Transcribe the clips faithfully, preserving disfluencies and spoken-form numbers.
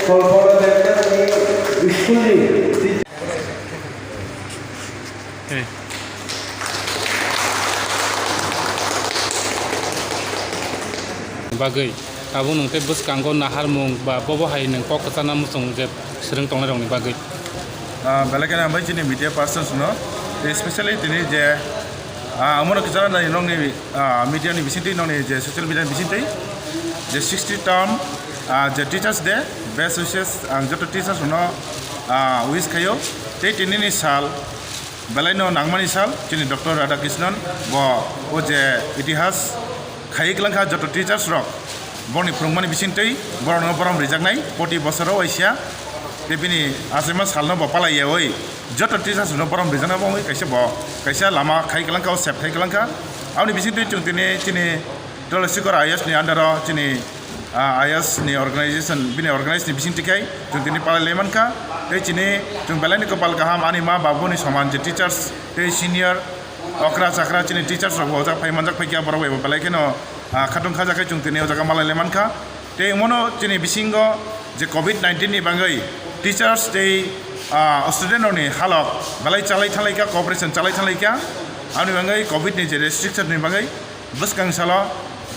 Kolpana Debbarma ni school ni bagwi tabuk nwng tei bwskango naharmung ba bobo hai nwng kok kwchana muchung je swrwng tongnai rokni bagwi. Ah, belai kheno hambai chini media persons no, especially tini je, ah, omono kwchana nai nokni, ah, media ni bisingtwi, nokni je social media ni bisingtwi je sixty term, ah, je teachers day, best wishes ang joto teachers no, ah, wish khaio. Tei tini ni sal belai no nangmani sal chini Doctor Radhakrishnan bo o je itihas khaiwi kwlangkha joto teachers rok, borokni phwrwngmani bisingtwi borokno borom rijaknai proti bosoro waisa. Tei bini achaima salno bo palaiyawi joto teachers rokno borom rijakna bagwi kaisa bo kaisa lama khai kwlangkha, o sep khai kwlangkha. Aboni bisingtwi chwng tini chini Tulasikor I A S ni under o chini, ah, I A S ni organization, bini organize ni bisingtwi khai chwng tini palai lai mankha. Tei chini chwng belai ni kopal kaham, ani ma babuni soman je teachers tei senior okra chakra chini teachers rok bo ojak phai manjak phai kha, borok bai bo belai kheno, ah, khatung khajakhai chwng tini o jaga malai lai mankha. Tei omono chini bisingo je covid nineteen ni bagwi teachers tei, ah, student rokni halok belai chalai thanglaikha, cooperation chalai thanglaikha. Aboni bagwi covid ni je restriction ni bagwi bwskang salo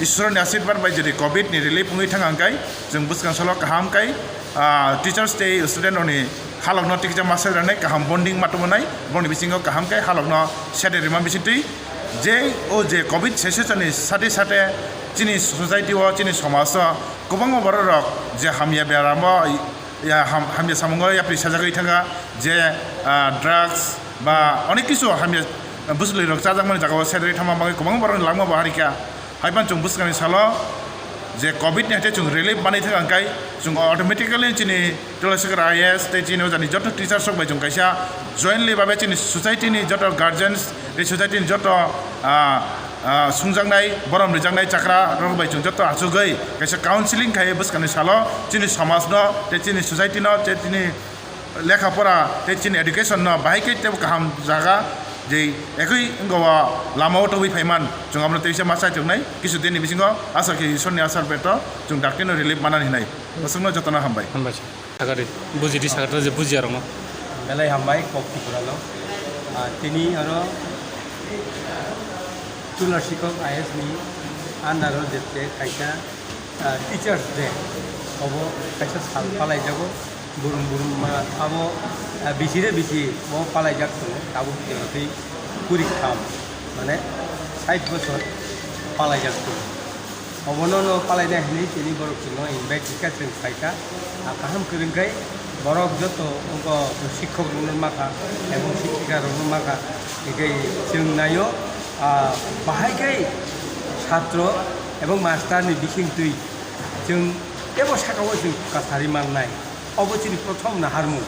Iswrani asirwad bai jodi covid ni relief wngwi thang hwnkhe chwng bwskang salo kaham khai, ah, teachers tei student rokni halokno tikjak ma sadi rwnai, kaham bonding ma tubunai, borokni bisingo kaham khe halokno sadi rima bisingtwi je o je covid cessation ni sade sade chini society o, chini somaj o kwbangma borok rok je hamya beramo, ya, ham-, hamya samungo yapri sajagwi thangkha je, ah, drugs ba onek kisu hamya bwswlwi rok chajakmani jagao sadi rwi thangma bagwi kwbangma borok langma bo harikha. Haiphano chwng bwskangni salo je covid ni haikhe chwng relief manwi thang hwnkhe chwng automatically chini Tulasikor I A S tei chini ojani joto teachers rok bai chwng kaisa jointly babe chini society ni joto guardians tei society ni joto, ah, ah, sungjaknai, borom rijaknai chakra rok bai chwng joto achugwi kaisa counseling khai bwskangni salo chini somaj no tei chini society no tei chini lekha pora tei chini education no bahai khe teibo kaham jaga je ekoi wngkha o lama o tobwi phaiman chwng abono teisa ma chaitongnai kisu din ni bisingo asa khe Iswrni asar beto chwng dakti no relief manani hinai bwswkno jotono hambai. Hambai sir. Sakari, bujidi sakari je bujiya rokno. Belai hambai kok Tripura no. Ah, tini aro Tulasikor I A S ni under o jete kaisa ah, Teachers Day, obo kaisa sal palaijago. Burum burum ma abo, ah, bisi re bisi bo palaijak tongo, tabuk tei puri kham, mane, sait bosor palaijak tongo. Obono no palainai hinwi tini borok chwngno invite kha, chwng phaikha. Ah, kaham kwrwng khe borok joto wngkha, sikhok rokno makha, ebong sikhika rokno makha, hinkhe chwng naio, ah, bahai khe satro ebong master ni bisingtwi chwng teibo saka o chwng kasari mannai. Obo chini prothom naharmung.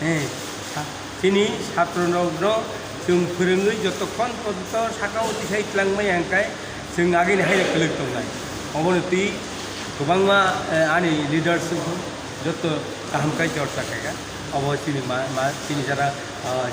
Eh, sa-, chini satro rokno chwng phwrwngwi jotokhon porjonto saka o tisai twlangmaya hwnkhe chwng agini haino kwlwk tongnai. Obono twi kwbangma, eh, ani leaders joto kaham khe chorcha khaikha. Obo chini ma, ma, chini jara, ah,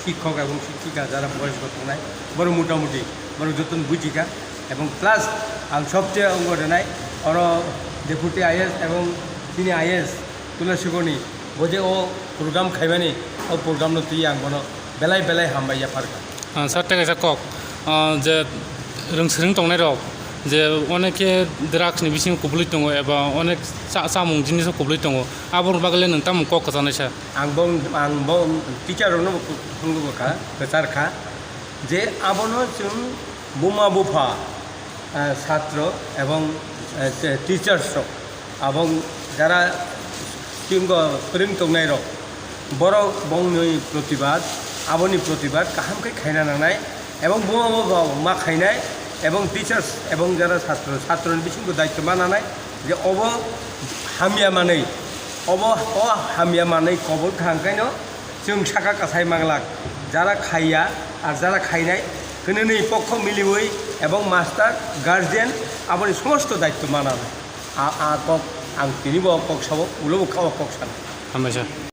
sikhok ebong sikhika jara boyosgo tongnai, borok motamuti borok jotono bujikha. Ebong plus ang sobcheye wngwi rwnai oro Deputy I A S ebong chini I A S Tulasikor ni bo je o program khaimani, o program no twi ang bono belai belai hambai yapharkha. Ah, sir, tei kaisa kok, ah, je rwng swrwng tongnai rok je onek khe drugs ni bisingo kubului tongo eba onek cha-, chamung jinis o kubului tongo, abo bagwi le nwng tamo kok kwchanai sir? Ang bo, ang bo teacher rokno bo phunukgwi kha, kwchar kha je abono chwng buma bupha, ah, satro ebong, eh, te-, teachers rok, abong jara tingo pring tongnai rok, borok bongni protibad, aboni protibad kaham khe khaina nangnai, ebong buma bupha ma khainai, ebong teachers ebong jara satro, satroni bisingo daityo ma nanai je obo hamya manwi, obo o hamya manwi kobor kha hwnkhaino chwng saka kasai manglak, jara khaiya ar jara khainai kwnwi pokho miliwi ebong master, guardian aboni somosto daityo ma nanai. A, a kok ang tini bo kok sabo, ulo bo kha o kok sana. Hambai sir.